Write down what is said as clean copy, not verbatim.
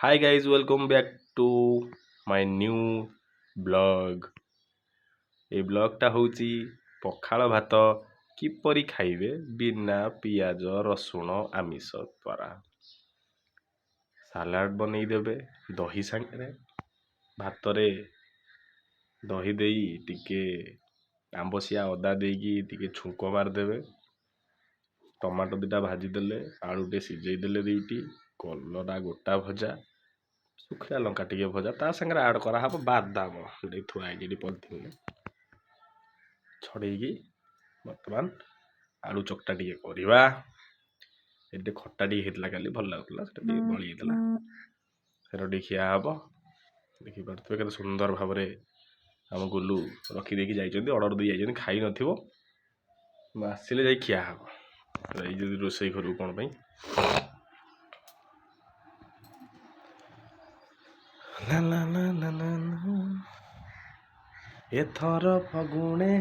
Hi guys, welcome back to my new blog. ଏଇ ବ୍ଲଗ୍ଟା ହେଉଛି ପଖାଳ ଭାତ କିପରି ଖାଇବେ ବିନା ପିଆଜ ରସୁଣ ଆମିଷ ଦ୍ୱାରା। ସାଲାଡ଼ ବନେଇଦେବେ ଦହି ସାଙ୍ଗରେ, ଭାତରେ ଦହି ଦେଇ ଟିକେ ଆମ୍ବସିଆ ଅଦା ଦେଇକି ଟିକେ ଛୁଙ୍କ ମାରିଦେବେ, ଟମାଟୋ ଦୁଇଟା ଭାଜିଦେଲେ, ଆଳୁଟେ ସିଝେଇ ଦେଲେ ଦୁଇଟି, କଲରା ଗୋଟା ଭଜା, ଶୁଖିଲା ଲଙ୍କା ଟିକେ ଭଜା, ତା ସାଙ୍ଗରେ ଆଡ଼୍ କରାହେବ ବାଦାମ ଯେଉଁଟାକି ଥୁଆ ହେଇଛି ଏଠି ପଲିଥିନରେ ଛଡ଼େଇକି। ବର୍ତ୍ତମାନ ଆଳୁ ଚକଟା ଟିକେ କରିବା। ଏଠି ଖଟା ଟିକେ ହେଇଥିଲା କାଲି, ଭଲ ଲାଗୁଥିଲା, ସେଟା ଟିକେ ବଳି ଯାଇଥିଲା, ସେଟା ଟିକେ ଖିଆ ହେବ। ଦେଖିପାରୁଥିବେ କେତେ ସୁନ୍ଦର ଭାବରେ ଆମ ଗୁଲୁ ରଖିଦେଇକି ଯାଇଛନ୍ତି, ଅର୍ଡ଼ର ଦେଇ ଯାଇଛନ୍ତି, ଖାଇନଥିବ, ମୁଁ ଆସିଲେ ଯାଇ ଖିଆ ହେବ। ଏଇ ଯଦି ରୋଷେଇ ଘରକୁ କ'ଣ ପାଇଁ ଲା ଲା ଲା ଲା ଲା ଲା। ଏଥର ଫଗୁଣେ